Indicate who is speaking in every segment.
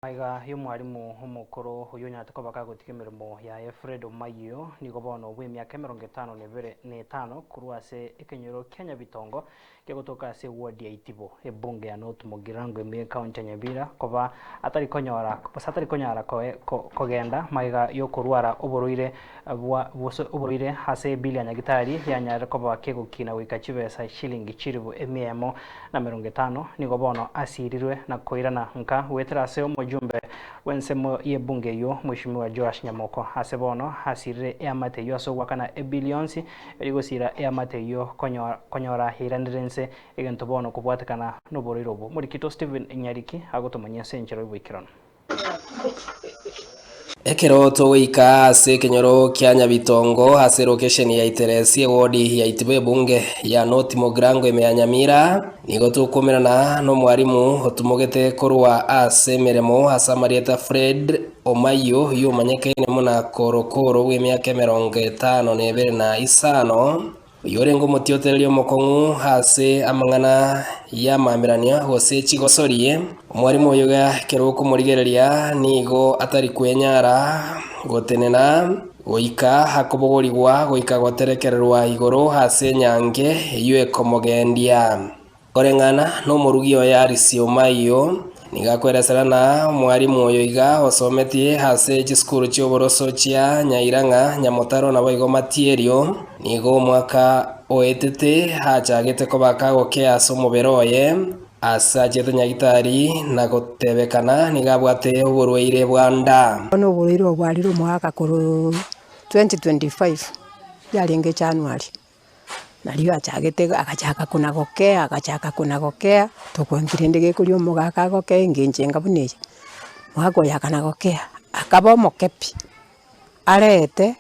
Speaker 1: Magega y'omwalimu omokoro oyio onyarete koba kagotiga emeremo yaye Fred Omayio nigo bono bw'emiaka 51 na etano korwa ase ekenyoro kia Nyabitongo kegotoka ase eward ya Itibo ebunge ya North Mugirango ime y'ecounty ya Nyamira koba atari konyora gose atari konyara kogenda magega y'okorwara oborwaire bwa gose oborwaire ase ebill ya Nyagitari yanyarire koba kegokina goika chibesa chilingi chilifu emia emo na merongo etano, nigo bono asirirwe na koirana nka goetera ase omojumbe bw'ensemo y'ebunge eyio Mweshimiwa Joash Nyamoko. Ase bono asirire eamate eyio ase ogoakana ebill yonsi eri gosira eamate eyio konyora yairanire inse egento bono kobwatekana noborwaire obwo. Omorikito Stephen Nyariki agotomanyia ase enchera y'oboikeranu.
Speaker 2: Ekero togoika ase ekenyoro kia Nyabitongo ase elokesheni ya Iteresi ewodi ya Itibo ebunge ya North Mugirango ime ya Nyamira, nigo tokomerana nomwarimu otumogete korwa ase emeremo ase amarieta Fred Omayio oyio omanyekaine buna Korokoro bw'emiaka 52 na isano. Oyio orenge omotiotereria omokong'u ase amang'ana y'amaamerania gose chigosori, omwarimu oyo iga ekero okomorigereria nigo atari kwenyara gotenena goika akobogorigwa goika goterekererwa igoro ase enyange eyio ekomogendia. Koreng'ana nomorugi oye Alice Omayio, nigo akweresera na omwarimu oyo iga osometie ase chisukuru chi'oboroso chia Nyairang'a, Nyamotaro naboigo Matierio. Nigo omwaka oetete achagete koba kagokea ase omobere oye ase achiete nyagitari na gotebekana nigo abwate oborwaire bwa nda.
Speaker 3: Bono oborwaire obo bwarire omwaka korwa 2025 yarenge January. Nario achagete agachaka kona gokea agachaka kona gokea, tokwanki rende gekoria omogaka agokea engencho enga buna eye, omogaka oyo akana gokea, akaba omoke pi, arete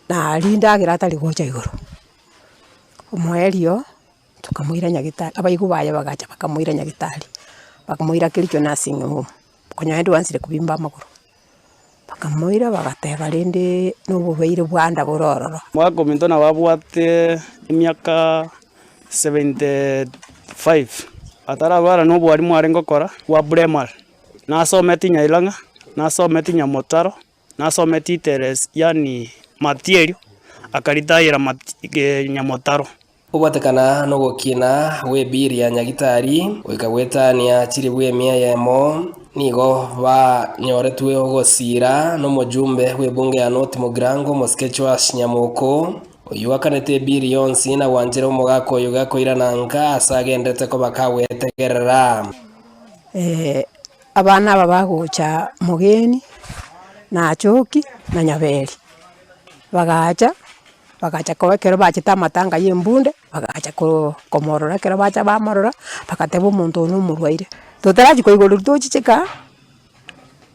Speaker 3: naria endagera atari gocha igoro. Omoerio, tokamoira nyagetari abaibwa baye bagacha bakamoira nyagetari, bakamoira kericho nursing home, konya naende oansire kobimba amagoro. Bakamoira bagateba rende nobobeire bwa nda bore ororo.
Speaker 4: Omwaka ominto nabo abwate emiaka 75, atararwara na obwarimu arenge gokora bwa primary, nasometi Nyairang'a, nasometi Nyamotaro, nasometi Iteres yaani Matierio, akaritayera Mati Nyamotaro.
Speaker 2: Kobwatekana nogokina gw'ebiiri ya Nyagitari goika goetania chilifu emia eyemo, nigo banyoretwe ogosiira nomojumbe bw'ebunge ya North Mugirango omosike Joash Nyamoko, oyio akanete ebiiri yonsi na gwanchera omogaka oyo gakoirana nka ase agenderete koba kagwetegerera.
Speaker 3: Abana aba bagocha Mogeni, na Achoki, na Nyaberi, bagacha. Bagacha koba ekero bachete amatanga ya embunde, bagacha ko komorora ekero bacha bamorora, bagateba omonto oyo na omorwaire. Totarachia koigorerwa tochiche kaa,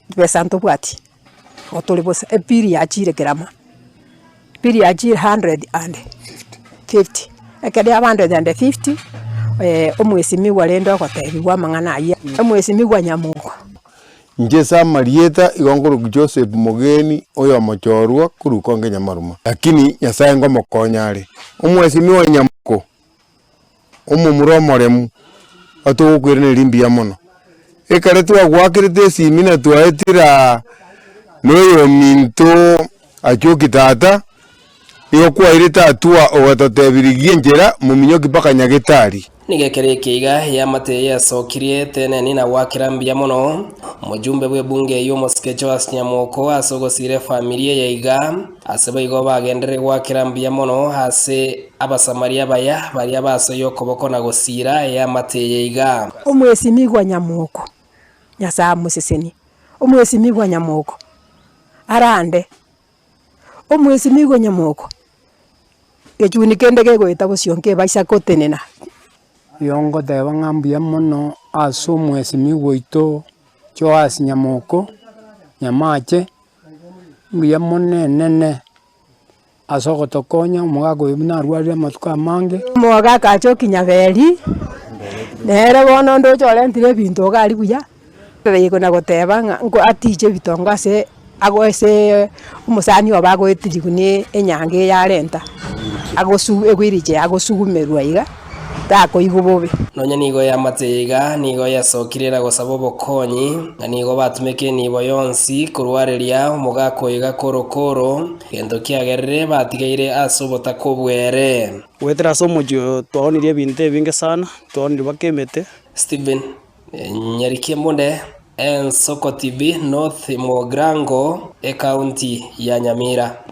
Speaker 3: chibesa ntobwati, igo tore bosa, ebill yachire kerama, ebill yachire hundred and fifty, ekero yaba hundred and fifty, omwesimigwa rende ogotebiwa amang'ana aywo, omwesimigwa nyamogo.
Speaker 5: Inche ase amarieta igo nkorokwa Joseph Mogeni oyomochorwa korwa Konge Nyamaruma. Lakini Nyasae ngomokonya are, omwesimi o nyamoko, omomura omoremu, atogokoiraneria mbuya mono. Ekere twagoakerete esimi na twaetire aa na oyominto Achoki tata, nigo kwairete hatua ogatotebia rigia enchera mominyoki mpaka Nyagetari.
Speaker 2: Nigo ekero eke iga eamate eye yasokirie teneni na goakera mbuya mono omojumbe bw'ebunge eyio omosike Joash Nyamoko ase ogosiira efamiri eye iga. Ase boigo bagenderere goakera mbuya mono ase Abasamaria abaya baria basoyia okoboko na gosiira eamate eye iga.
Speaker 3: Omwesimigwa Nyamoko, Nyasae amosesenie. Omwesimigwa Nyamoko, arande. Omwesimigwa Nyamoko, gechuni kende kegoeta bosio nkebaisa gotenena.
Speaker 6: Igo ngoteba ng'a mbuya mono ase omwesimigwa oito Joash Nyamoko, Nyamache, mbuya mono enene ase ogotokonya omogaka oyo buna arwarire amatuko amange.
Speaker 3: Omogaka Achoki Nyaberi, nere bono ndoche orentire ebinto iga aria buya, na goteba ng'a nko atiche ebitongo ase ago ase omosani obo agoetiriwu na enyange eye arenta, agosu ewheelchair agosugumerwa iga. Takoigwa bobe.
Speaker 2: Nonya nigo eamate eye iga nigo yasokire na gosaba obokonyi, na nigo batumeka enibo yonsi korwareria omogaka oyo iga korokoro, gento kiagerire batigaire ase obotaka obwere.
Speaker 4: Goetera ase omochie oyo twaonirie ebinto ebinge sana, twaonirie mpaka emete.
Speaker 2: Stephen Nyariki Embunde, Ensoko TV, North Mogrango, Ekaunti ya Nyamira.